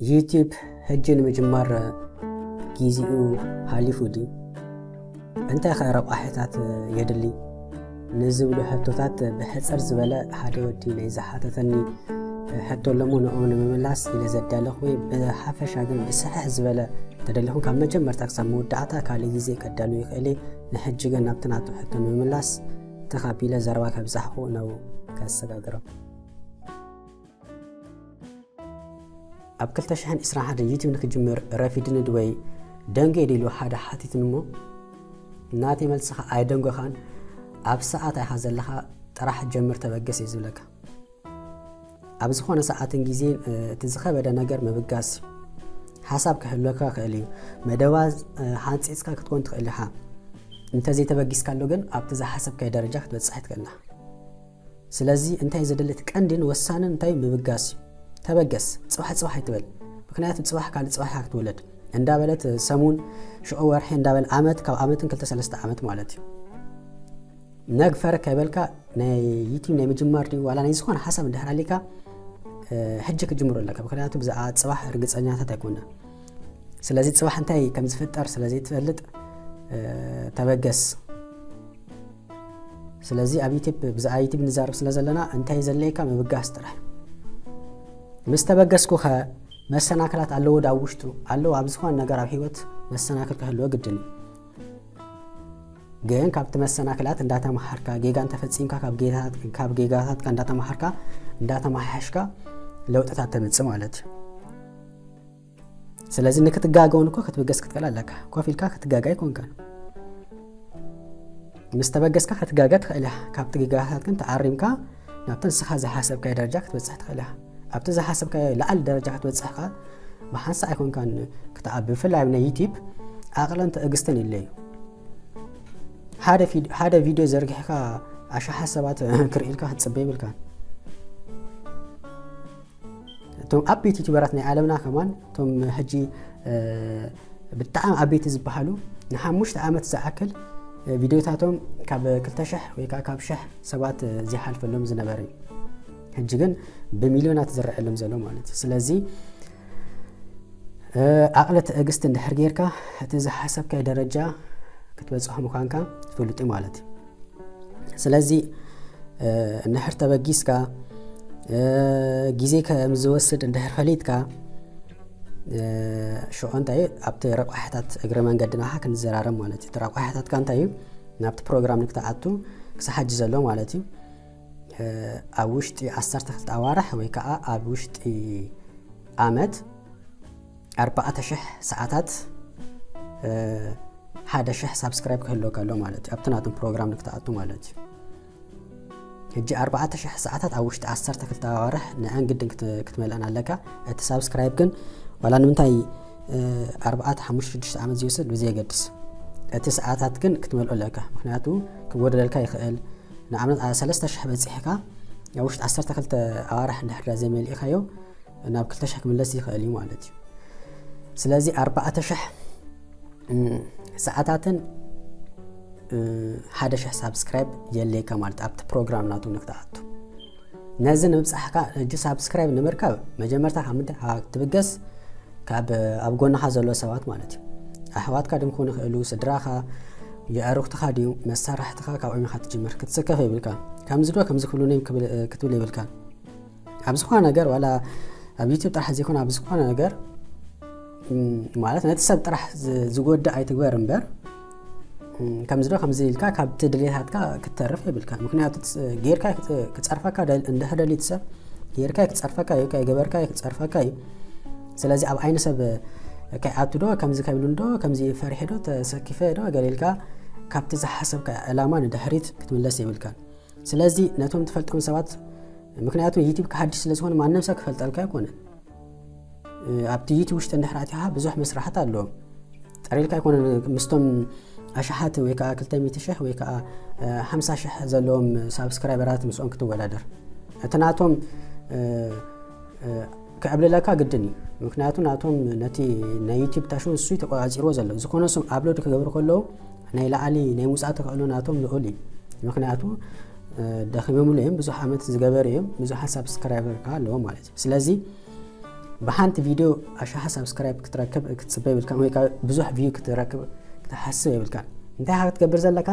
ዩቲዩብ ሕጂ ንምጅማር ጊዜኡ ሓሊፉ ድዩ? እንታይ ኸ ረቋሒታት የድሊ? ንዝብሉ ሕቶታት ብሕጽር ዝበለ ሓደ ወዲ ናይ ዝሓተተኒ ሕቶ ኣለሞ ንኡ ንምምላስ ኢለ ዘዳለኹ ወይ ብሓፈሻ ግን ብስሕሕ ዝበለ ተደሊኹም ካብ መጀመርታ ክሳብ መወዳእታ ካልእ ግዜ ከዳሉ ይኽእል እየ። ንሕጂ ግን ናብቲ ናቱ ሕቶ ንምምላስ ተኻቢለ ዘረባ ከብዛሕኹ ነው ከሰጋግረው። ኣብ ክልተ ሽሕን ዕስራን ሓደ ዩቲብ ንክጅምር ረፊድኒ ድወይ ደንገ ድሉ ሓደ ሓቲትንሞ ናተይ መልስኻ ኣይደንጎኻን ኣብ ሰዓት ኣይኻ ዘለኻ ጥራሕ ጀምር ተበገስ እዩ ዝብለካ። ኣብ ዝኾነ ሰዓትን ግዜን እቲ ዝኸበደ ነገር ምብጋስ እዩ። ሓሳብ ክህልወካ ይኽእል እዩ። መደባ ሓንፂፅካ ክትኮን ትኽእል ኢኻ። እንተዘይተበጊስካሉ ግን ኣብቲ ዝሓሰብካዮ ደረጃ ክትበፅሕ ትኽእል ኢኻ። ስለዚ እንታይ ዘድሊ እቲ ቀንድን ወሳንን እንታይ ምብጋስ እዩ። ተበገስ፣ ፅባሕ ፅባሕ ኣይትበል። ምክንያቱ ፅባሕ ካልእ ፅባሕ ክትውለድ እንዳበለት ሰሙን ሽዑ ወርሒ እንዳበል ዓመት ካብ ዓመትን ክልተ ሰለስተ ዓመት ማለት እዩ። ነግፈር ከይበልካ ናይ ዩቲብ ናይ ምጅማር ድዩ ዋላ ናይ ዝኾነ ሓሳብ እንድሕር ኣሊካ ሕጂ ክጅምሮ ኣለካ። ምክንያቱ ብዛዕባ ፅባሕ ርግፀኛታት ኣይኮና። ስለዚ ፅባሕ እንታይ ከም ዝፍጠር ስለ ዘይትፈልጥ ተበገስ። ስለዚ ኣብ ዩቲብ ብዛዕባ ዩቲብ ንዛረብ ስለ ዘለና እንታይ ዘድልየካ ምብጋስ ጥራሕ። ምስ ተበገስኩኸ መሰናክላት ኣለዎ ዶ ኣብ ውሽጡ? ኣለዎ። ኣብ ዝኾነ ነገር ኣብ ህይወት መሰናክል ክህልዎ ግድን እዩ። ግን ካብቲ መሰናክላት እንዳተማሃርካ ጌጋ እንተፈፂምካ ካብ ጌጋታትካ እንዳተማሃርካ እንዳተማሓሽካ ለውጥታት ተምፅእ ማለት እዩ። ስለዚ ንክትጋገውን እኮ ክትብገስ ክትክእል ኣለካ። ኮፍ ኢልካ ክትጋጋ ኣይኮንካን። ምስ ተበገስካ ክትጋገ ትኽእል ኢኻ። ካብቲ ጌጋታት ግን ተኣሪምካ ናብቲ ንስኻ ዝሓሰብካዮ ደረጃ ክትበፅሕ ትኽእል ኢኻ። ኣብቲ ዝሓሰብካዮ ላዕሊ ደረጃ ክትበፅሕ ከኣ ብሓንሳእ ኣይኮንካን ክትዓቢ። ብፍላይ ኣብ ናይ ዩቲብ ዓቕልን ትዕግስትን ይለዩ። ሓደ ቪድ- ሓደ ቪድዮ ዘርጊሕካ ኣሽሓት ሰባት ክርእዩልካ ክትፅበ ይብልካን። እቶም ዓበይቲ ዩቲዩበራት ናይ ዓለምና ከማን እቶም ሕጂ ብጣዕሚ ዓበይቲ ዝበሃሉ ንሓሙሽተ ዓመት ዝኣክል ቪድዮታቶም ካብ ክልተ ሽሕ ወይ ከዓ ካብ ሽሕ ሰባት ዘይሓልፈሎም ዝነበረ እዩ። ሕጂ ግን ብሚልዮናት ዝረኣየሎም ዘሎ ማለት እዩ። ስለዚ ዓቕሊ ትዕግስቲ እንድሕር ጌርካ እቲ ዝሓሰብካዮ ደረጃ ክትበፅሖ ምዃንካ ትፈልጡ ማለት እዩ። ስለዚ እንድሕር ተበጊስካ ግዜ ከም ዝወስድ እንድሕር ፈሊጥካ ሽዑ እንታይ ኣብቲ ረቋሕታት እግረ መንገድና ክንዘራረብ ማለት እዩ። እቲ ረቋሕታትካ እንታይ እዩ? ናብቲ ፕሮግራም ንክትኣቱ ክሳብ ሕጂ ዘሎ ማለት እዩ። ኣብ ውሽጢ ዓሰርተ ክልተ ኣዋርሕ ወይ ከዓ ኣብ ውሽጢ ዓመት ኣርባዕተ ሽሕ ሰዓታት ሓደ ሽሕ ሳብስክራይብ ክህልወካ ኣሎ ማለት እዩ። ኣብቲ ናቶም ፕሮግራም ንክትኣቱ ማለት እዩ። ሕጂ ኣርባዕተ ሽሕ ሰዓታት ኣብ ውሽጢ ዓሰርተ ክልተ ኣዋርሕ ንዐን ግድን ክት- ክትመልአን ኣለካ። እቲ ሳብስክራይብ ግን ዋላ ንምንታይ ኣርባዕተ ሓሙሽተ ሽዱሽተ ዓመት ዝወስድ ብዘየገድስ እቲ ሰዓታት ግን ክትመልኦ ኣለካ። ምክንያቱ ክጎደለልካ ይኽእል። ንኣብነት ሰለስተ ሽሕ በፂሕካ ኣብ ውሽጢ ዓሰርተ ክልተ ኣዋርሕ እንድሕር ዘይመሊእካዮ ናብ ክልተ ሽሕ ክምለስ ይኽእል እዩ ማለት እዩ። ስለዚ ኣርባዕተ ሽሕ ሰዓታትን ሓደ ሽሕ ሳብስክራይብ የድልየካ ማለት ኣብቲ ፕሮግራም ናቱ ንክትኣቱ። ነዚ ንምብፃሕካ ሕጂ ሳብስክራይብ ንምርካብ መጀመርታ ካብ ምንታይ ትብገስ? ካብ ኣብ ጎንኻ ዘሎ ሰባት ማለት እዩ። ኣሕዋትካ ድም ክኾኑ ይኽእሉ፣ ስድራኻ፣ የዕሩኽትኻ ድዩ፣ መሳርሕትኻ ካብኦም ኢኻ ትጅምር። ክትስከፍ የብልካ። ከምዚ ዶ ከምዚ ክብሉኒ ክትብል የብልካ። ኣብ ዝኾነ ነገር ዋላ ኣብ ዩቲብ ጥራሕ ዘይኮነ ኣብ ዝኾነ ነገር ማለት ነቲ ሰብ ጥራሕ ዝጎድእ ኣይትግበር እምበር ከምዚ ዶ ከምዚ ኢልካ ካብቲ ድሌታትካ ክትተርፍ የብልካ። ምክንያቱ ጌርካ ክፀርፈካ እንድሕር ደልዩ እቲ ሰብ ጌርካ ክፀርፈካ እዩ፣ ከይገበርካ ክፀርፈካ እዩ። ስለዚ ኣብ ዓይኒ ሰብ ከይኣቱ ዶ ከምዚ ከብሉ ዶ ከምዚ ፈሪሐ ዶ ተሰኪፈ ዶ ገለ ኢልካ ካብቲ ዝሓሰብካ ዕላማ ንድሕሪት ክትምለስ የብልካን። ስለዚ ነቶም ትፈልጦም ሰባት ምክንያቱ ዩቲብ ሓድሽ ስለ ዝኾነ ማንም ሰብ ክፈልጠልካ ኣይኮነን። ኣብቲ ዩቲብ ውሽጢ እንድሕር ኣቲኻ ብዙሕ መስራሕቲ ኣለዎም። ጠሪልካ ኣይኮነን ምስቶም ኣሽሓት ወይ ከዓ ክልተ ሚእቲ ሽሕ ወይ ከዓ ሓምሳ ሽሕ ዘለዎም ሳብስክራይበራት ምስኦም ክትወዳደር። እቲ ናቶም ክዕብልለካ ግድን እዩ። ምክንያቱ ናቶም ነቲ ናይ ዩቲብ ታሽው እሱ ተቆፃፂርዎ ዘሎ ዝኾነ ሰብ ኣፕሎድ ክገብሩ ከለዉ ናይ ላዕሊ ናይ ምውፃእ ተኽእሎ ናቶም ልዑል እዩ። ምክንያቱ ደኺሞምሉ እዮም፣ ብዙሕ ዓመት ዝገበሩ እዮም፣ ብዙሓት ሳብስክራይበር ከዓ ኣለዎም ማለት እዩ። ስለዚ ብሓንቲ ቪድዮ ኣሽሓ ሳብስክራይብ ክትረክብ ክትፅበ ይብልካ፣ ወይ ከዓ ብዙሕ ቪው ክትረክብ ክትሓስብ ይብልካ። እንታይ ኢኻ ክትገብር ዘለካ?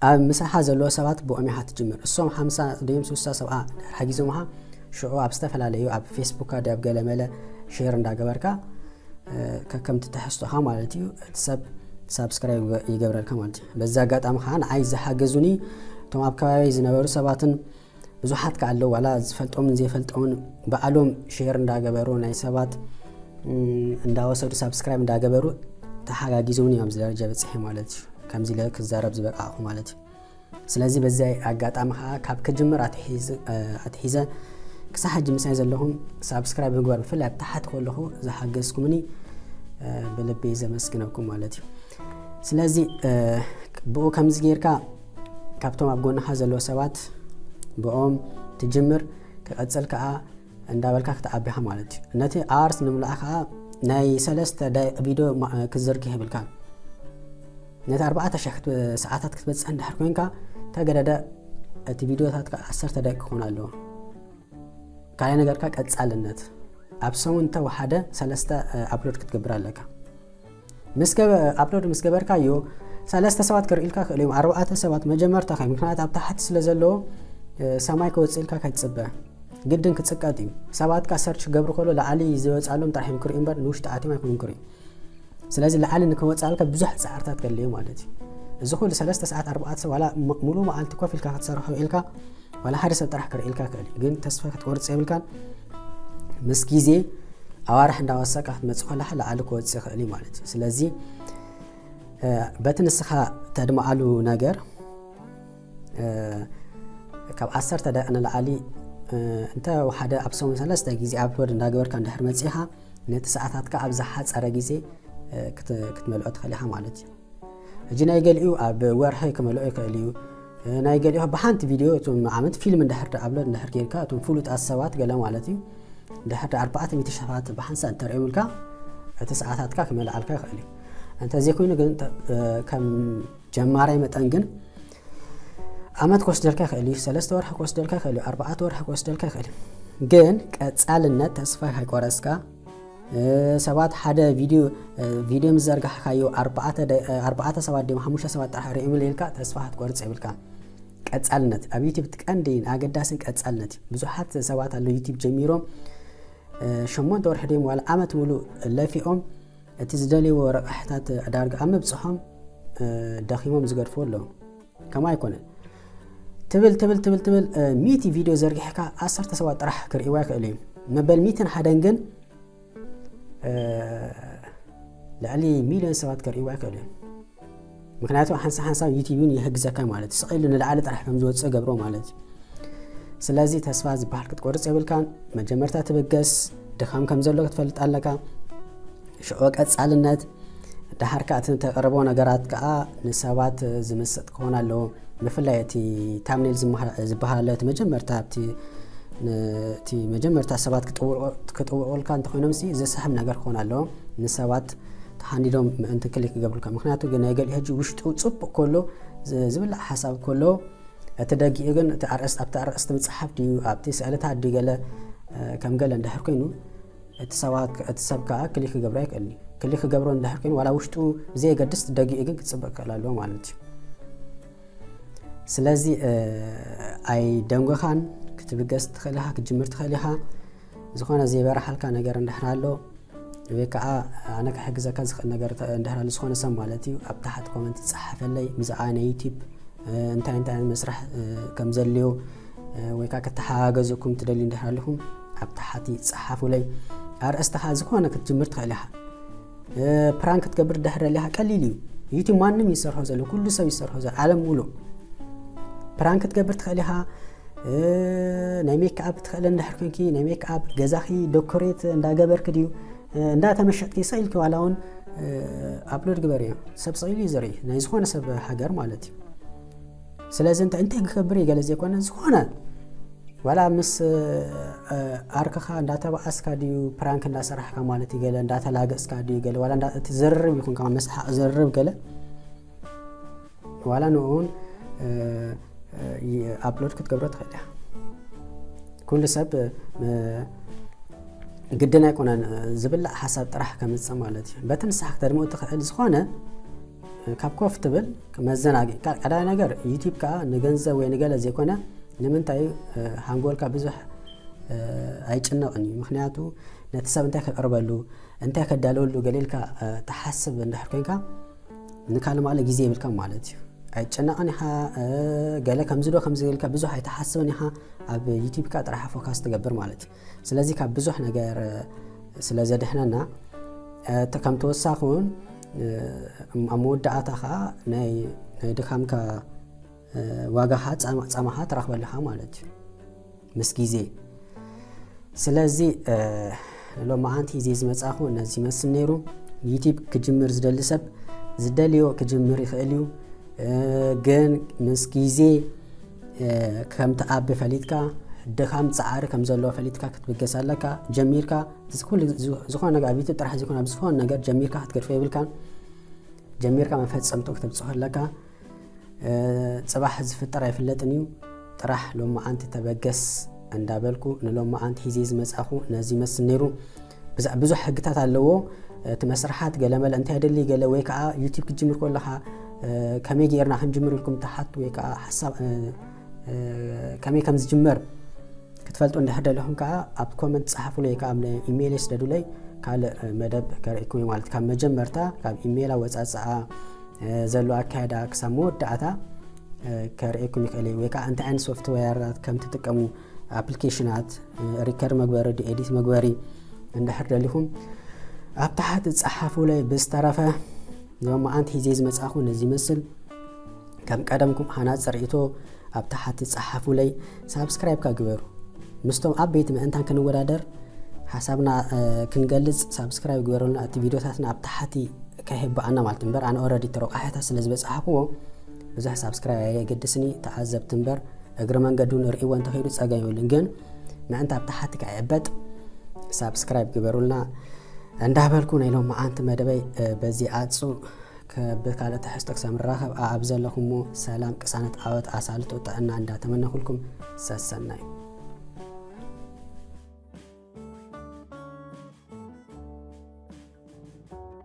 ኣብ ምሳሓ ዘለዎ ሰባት ብኦም ኢኻ ትጅምር። እሶም ሓምሳ ድዮም ስሳ ሰብዓ ድሕር ሓጊዞምኻ፣ ሽዑ ኣብ ዝተፈላለዩ ኣብ ፌስቡክ ድዩ ኣብ ገለመለ ሼር እንዳገበርካ ከከምቲ ትሕዝቶኻ ማለት እዩ፣ እቲ ሰብ ሳብስክራይብ ይገብረልካ ማለት እዩ። በዚ ኣጋጣሚ ከዓ ንዓይ ዝሓገዙኒ እቶም ኣብ ከባቢ ዝነበሩ ሰባትን ብዙሓት ከዓ ኣለዉ፣ ዋላ ዝፈልጦምን ዘይፈልጦምን ባዕሎም ሼር እንዳገበሩ ናይ ሰባት እንዳወሰዱ ሳብስክራይብ እንዳገበሩ ተሓጋጊዞምን እዮም ኣብዚ ደረጃ በፂሐ ማለት እዩ። ከምዚ ኢለ ክዛረብ ዝበቃዕኩ ማለት እዩ። ስለዚ በዚ ኣጋጣሚ ከዓ ካብ ክጅምር ኣትሒዘ ክሳብ ሕጂ ምሳይ ዘለኹም ሳብስክራይብ ምግባር ብፍላይ ኣብ ታሕቲ ከለኹ ዝሓገዝኩምኒ ብልቢ ዘመስግነኩም ማለት እዩ። ስለዚ ብኡ ከምዚ ጌርካ ካብቶም ኣብ ጎንኻ ዘለዉ ሰባት ብኦም ትጅምር ክቐፅል ከዓ እንዳበልካ ክትዓቢኻ ማለት እዩ። ነቲ ኣርስ ንምልኣ ከዓ ናይ ሰለስተ ደቂቕ ቪድዮ ክዝርግሕ ይብልካ። ነቲ ኣርባዕተ ሺሕ ሰዓታት ክትበፅሕ እንድሕር ኮይንካ ተገደደ እቲ ቪድዮታትካ ዓሰርተ ደቂቕ ክኾን ኣለዎ። ካልእ ነገርካ ቀፃልነት ኣብ ሰሙን እንተወሓደ ሰለስተ ኣፕሎድ ክትገብር ኣለካ። ምስ ኣፕሎድ ምስ ገበርካዮ ሰለስተ ሰባት ክርእልካ ክእል እዮም። ኣርባዕተ ሰባት መጀመርታ ከ ምክንያት ኣብ ታሕቲ ስለ ዘለዎ ሰማይ ክወፅእልካ ከይትፅበ ግድን ክፅቀጥ እዩ። ሰባትካ ሰርች ክገብሩ ከሎ ላዕሊ ዝወፅኣሎም ጥራሕ እዮም ክርእዩ እምበር ንውሽጢ ኣትዮም ኣይኮኑን ክርእዩ። ስለዚ ላዕሊ ንክወፅኣልካ ብዙሕ ፃዕርታት ከድልዮ ማለት እዩ። እዚ ኩሉ ሰለስተ ሰዓት ኣርባዕተ ሰብ ዋላ ሙሉእ መዓልቲ ኮፍ ኢልካ ክትሰርሖ ኢልካ ዋላ ሓደ ሰብ ጥራሕ ክርእልካ ክእል እዩ። ግን ተስፋ ክትቆርፅ የብልካን። ምስ ግዜ ኣዋርሕ እንዳወሰካ ክትመፅእ ከለካ ላዕሊ ክወፅእ ይኽእል እዩ ማለት እዩ። ስለዚ በቲ ንስኻ ተድምዓሉ ነገር ካብ ዓሰርተ ደቂ ንላዕሊ እንተ ሓደ ኣብ ሰሙን ሰለስተ ግዜ ኣፕሎድ እንዳገበርካ እንድሕር መፂኻ ነቲ ሰዓታትካ ኣብ ዝሓፀረ ግዜ ክትመልኦ ትኽእል ኢኻ ማለት እዩ። ሕጂ ናይ ገሊኡ ኣብ ወርሒ ክመልኦ ይኽእል እዩ። ናይ ገሊኡ ብሓንቲ ቪድዮ እቶም ዓመት ፊልም እንድሕር ኣፕሎድ እንድሕር ጌርካ እቶም ፍሉጣት ሰባት ገለ ማለት እዩ እንድሕር ኣርባዕተ ሚእቲ ሰባት ብሓንሳእ እንተርእዮምልካ እቲ ሰዓታትካ ክመልኣልካ ይኽእል እዩ። እንተዘይኮይኑ ግን ከም ጀማራይ መጠን ግን ዓመት ክወስደልካ ይኽእል እዩ፣ ሰለስተ ወርሒ ክወስደልካ ይኽእል እዩ፣ ኣርባዕተ ወርሒ ክወስደልካ ይኽእል እዩ። ግን ቀፃልነት ተስፋ ከይቆረፅካ ሰባት ሓደ ቪድዮ ቪድዮ ምስ ዘርጋሕካዮ ኣርባዕተ ሰባት ድዮም ሓሙሽተ ሰባት ጥራሕ ርእዮም ኢልካ ተስፋ ክትቆርፅ የብልካ። ቀፃልነት ኣብ ዩቲብ እቲ ቀንዲ ኣገዳስን ቀፃልነት እዩ። ብዙሓት ሰባት ኣለዉ ዩቲብ ጀሚሮም ሸሞንተ ወርሒ ድዮም ዋላ ዓመት ሙሉእ ለፊኦም እቲ ዝደልይዎ ረቃሕታት ዳርጋ ኣብ ምብፅሖም ደኺሞም ዝገድፍዎ ኣለዉ። ከምኡ ኣይኮነን። ትብል ትብል ትብል ትብል ሚእቲ ቪድዮ ዘርጊሕካ ዓሰርተ ሰባት ጥራሕ ክርእይዋ ይኽእሉ እዮም። መበል ሚእትን ሓደን ግን ልዕሊ ሚልዮን ሰባት ክርእይዋ ይኽእሉ እዮም። ምክንያቱ ሓንሳብ ሓንሳብ ዩቲብ እውን ይሕግዘካ ማለት እዩ። ስቕ ኢሉ ንላዕሊ ጥራሕ ከም ዝወፅእ ገብሮ ማለት እዩ። ስለዚ ተስፋ ዝበሃል ክትቆርፅ የብልካን። መጀመርታ ትብገስ፣ ድኻም ከም ዘሎ ክትፈልጥ ኣለካ። ሽዑ ቀፃልነት፣ ደሓር ከዓ እቲ ተቕርቦ ነገራት ከዓ ንሰባት ዝምስጥ ክኾን ኣለዎ። ብፍላይ እቲ ታምኔል ዝበሃል ኣሎ፣ እቲ መጀመርታ ኣብቲ እቲ መጀመርታ ሰባት ክጥውቑልካ እንተኾይኖም ሲ ዝስሕብ ነገር ክኾን ኣለዎ። ንሰባት ተሓንዲዶም ምእንቲ ክሊክ ክገብሩልካ። ምክንያቱ ግን ናይ ገሊኡ ሕጂ ውሽጡ ፅቡቕ ከሎ፣ ዝብላዕ ሓሳብ ከሎ፣ እቲ ደጊኡ ግን እቲ ኣርእስቲ ኣብቲ ኣርእስቲ ምፅሓፍ ድዩ ኣብቲ ስእልታት ድዩ ገለ ከም ገለ እንድሕር ኮይኑ እቲ ሰባት እቲ ሰብ ከዓ ክሊክ ክገብሮ ኣይክእልን እዩ። ክሊክ ክገብሮ እንድሕር ኮይኑ ዋላ ውሽጡ ብዘየገድስ ደጊኡ ግን ክፅብቅ ክእል ኣለዎ ማለት እዩ። ስለዚ ኣይደንጎኻን ክትብገስ ትኽእል ኢኻ ክትጅምር ትኽእል ኢኻ። ዝኾነ ዘይበራሓልካ ነገር እንድሕር ኣሎ ወይ ከዓ ኣነ ክሕግዘካ ዝኽእል ነገር እንድሕር ኣሎ ዝኾነ ሰብ ማለት እዩ ኣብ ታሕቲ ኮመንት ይፀሓፈለይ ብዛዕባ ናይ ዩቲብ እንታይ እንታይ ዓይነት መስራሕ ከም ዘድልዮ ወይ ከዓ ክተሓጋገዘኩም ትደልዩ እንድሕር ኣለኹም ኣብ ታሕቲ ፀሓፉለይ። ኣርእስቲ ከዓ ዝኾነ ክትጅምር ትኽእል ኢኻ። ፕራንክ ክትገብር ድሕር ደሊኻ ቀሊል እዩ። ዩቲብ ማንም ይሰርሖ ዘሎ ኩሉ ሰብ ይሰርሖ ዘሎ ዓለም ሙሉእ ፕራንክ ክትገብር ትኽእል ኢኻ። ናይ ሜክኣፕ ትኽእል እንድሕር ኮንኪ ናይ ሜክኣፕ ገዛኺ ዶኮሬት እንዳገበርክ ድዩ እንዳተመሸጥኪ ስቕ ኢልኪ ዋላ እውን ኣፕሎድ ግበር እዮም ሰብ ስቕ ኢሉ እዩ ዝርኢ ናይ ዝኾነ ሰብ ሃገር ማለት እዩ። ስለዚ እንታይ እንታይ ክገብር እዩ ገለ ዘይኮነ ዝኾነ ዋላ ምስ ኣርክኻ እንዳተባኣስካ ድዩ ፕራንክ እንዳሰራሕካ ማለት እዩ ገለ እንዳተላገፅካ ድዩ ገለ ዋላ እቲ ዝርርብ ይኹን ከዓ መስሓቕ ዝርርብ ገለ ዋላ ንኡ እውን ኣፕሎድ ክትገብሮ ትኽእል እያ። ኩሉ ሰብ ግድን ኣይኮነን ዝብላዕ ሓሳብ ጥራሕ ከምፅእ ማለት እዩ። በቲ ንስሓ ክተድምኡ ትኽእል ዝኾነ ካብ ኮፍ ትብል መዘናጊ። ቀዳይ ነገር ዩቲብ ከዓ ንገንዘብ ወይ ንገለ ዘይኮነ ንምንታይ ሃንጎልካ ብዙሕ ኣይጭነቕን እዩ። ምክንያቱ ነቲ ሰብ እንታይ ከቅርበሉ እንታይ ከዳለወሉ ገሌልካ ትሓስብ እንድሕር ኮንካ ንካል ማለ ግዜ የብልካ ማለት እዩ። ኣይጨነቕን ኢኻ። ገለ ከምዚ ዶ ከምዚ ኢልካ ብዙሕ ኣይትሓስብን ኢኻ። ኣብ ዩቲብ ካ ጥራሕ ፎካስ ትገብር ማለት እዩ። ስለዚ ካብ ብዙሕ ነገር ስለ ዘድሕነና ከም ተወሳኺ እውን ኣብ መወዳእታ ከዓ ናይ ድካምካ ዋጋኻ ፃማኻ ትረክበልኻ ማለት እዩ ምስ ግዜ። ስለዚ ሎማዓንቲ ዜ ዝመፃኹ ነዚ ይመስል ነይሩ። ዩቲብ ክጅምር ዝደሊ ሰብ ዝደልዮ ክጅምር ይኽእል እዩ። ግን ምስ ግዜ ከም ትኣቢ ፈሊጥካ ድኻም ፃዕሪ ከም ዘለዎ ፈሊጥካ ክትብገስ ኣለካ። ጀሚርካ ኩሉ ዝኾነ ነገር ኣብ ዩቲብ ጥራሕ ዘይኮነ ኣብ ዝኾነ ነገር ጀሚርካ ክትገድፎ የብልካን። ጀሚርካ መፈፀምቱ ክትብፅሖ ኣለካ። ፅባሕ ዝፍጠር ኣይፍለጥን እዩ። ጥራሕ ሎማዓንቲ ተበገስ እንዳበልኩ ንሎማዓንቲ ሒዜ ዝመፃኹ ነዚ ይመስል ነይሩ። ብዙሕ ሕግታት ኣለዎ እቲ መስርሓት። ገለመለ እንታይ ደሊ ገለ ወይ ከዓ ዩቲብ ክትጅምር ከለካ ከመይ ገይርና ክንጅምር ኢልኩም ትሓቱ ወይ ከዓ ሓሳብ ከመይ ከም ዝጅመር ክትፈልጡ እንድሕር ደለኹም ከዓ ኣብ ኮመንት ፀሓፉለይ ወይ ከዓ ኣብ ኢሜይል ስደዱለይ። ካልእ መደብ ከርእኩም ማለት ካብ መጀመርታ ካብ ኢሜይል ኣወፃፅኣ ዘሎ ኣካየዳ ክሳብ መወዳእታ ከርእየኩም ይኽእል ወይ ከዓ እንታይ ዓይነት ሶፍትዌራት ከም ትጥቀሙ ኣፕሊኬሽናት ሪከርድ መግበሪ ኤዲት መግበሪ እንድሕር ደሊኹም ኣብ ታሕቲ ፀሓፉለይ። ብዝተረፈ ሎማዓንቲ ሒዜ ዝመፃኹ ነዚ ይመስል። ከም ቀደምኩም ሃናፂ ርእይቶ ኣብ ታሕቲ ፀሓፉለይ። ሳብስክራይብ ካ ግበሩ። ምስቶም ኣብ ቤት ምእንታን ክንወዳደር ሓሳብና ክንገልፅ ሳብስክራይብ ግበሩልና። እቲ ቪዲዮታትና ኣብ ታሕቲ ከይህበኣና ማለት እምበር ኣነ ኦረዲ ተረቋሒታ ስለ ዝበፃሕክዎ ብዙሕ ሳብስክራይብ ኣየገድስኒ ተዓዘብቲ እምበር እግሪ መንገዱ ንርእይዎ እንተኸይዱ ፀገም የብሉን። ግን ምእንቲ ኣብ ታሕቲ ከይዕበጥ ሳብስክራይብ ግበሩልና እንዳበልኩ ናይ ሎማዓንቲ መደበይ በዚ ኣፁ። ብካልእ ትሕዝቶ ክሳብ ንራኸብ ኣብ ዘለኹሞ ሰላም ቅሳነት ዓወት ኣሳልጦ ጥዕና እንዳተመነኹልኩም ሰሰናዩ።